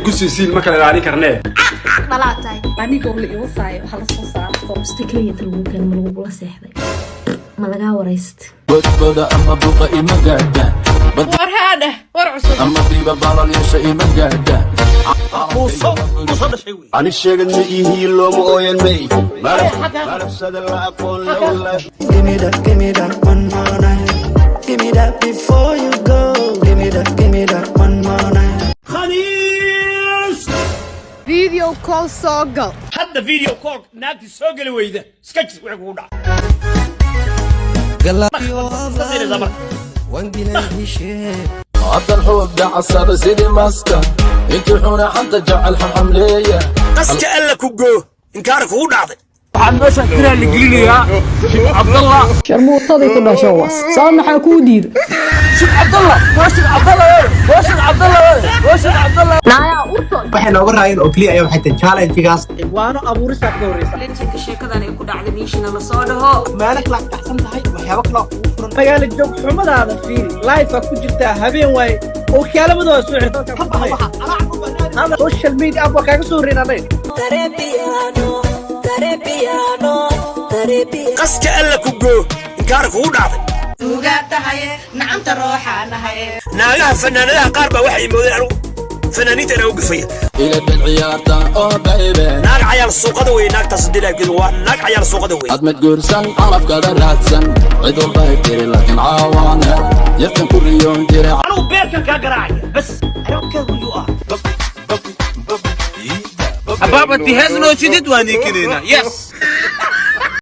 Gusiisiil ma kala ilaalin karnee. Dhalaa tahay. Anigoo la iwasaayo waxaa lasoo saarto. Muste keliya inta lagu keeno ma lagugula seexday? Ma lagaa waraysta? Bodboda ama buqa ima gaadhaan. War haadheh, war cusub. Ama biiba balal yeesha ima gaadhaan. Ani sheegad ma ihiin, looma ooyan may marafsada la aqoon lawla. Give me that, give me that one more night. Give me that before you go. Give me that, give me that one more night. Video call soo gal. Hadda video call naagtii soo geli weyda, iska jir wixii kugu dhaca. Marka Haddan xuub dhacasada sidii maska, intii xuna xanta jecel xamxamleeya. Qaska Alla ku goo, inkaara kugu dhacday. Waxaan meeshaan kiraa la gelinayaa Sheekh Cabdallah. Sharmuutadii ku dhasho was saa, maxaa kuu diiday? Sheekh Cabdallah waa Sheekh Cabdallah, waa Sheekh Cabdallah, waa Sheekh Cabdallah. Naayaa urto. Waxay nooga raayeen oo keliya ayaa waxay tahay challenge-gaas. Waano abuurisaa ka horreysa. Lejanka sheekadan ay ku dhacday niishina lasoo dhaho. Meelo kala kacsan tahay, waxyaabo kala kugu furan. Magaala joog xumadaada fiiri, live aa ku jirtaa, habeen waaye, oo kaalamada waa soo xirta. Hada social media app waa kaaga soo horreyn annaga. Qaska Alla ku goo, inkaara kugu dhacday. Naagaha fanaanadaha qaar baa waxay moodeen anigu fanaaniinta inaan u gafaya. Ila dhan ciyaarta oo baby. Naag cayaal suuqada wey naagtaas dilaabkeedu, waa naag cayaal suuqada wey. Aad mad guursan, calafkada raadsan, cid walba hay tiri, laakiin caawaan hel yartan ku riyoon jiray. Anigu beerkan kaa garaacaya bas. I don't care who you are. Abaabati hees noo shidid, waan ii keenaynaa, yes.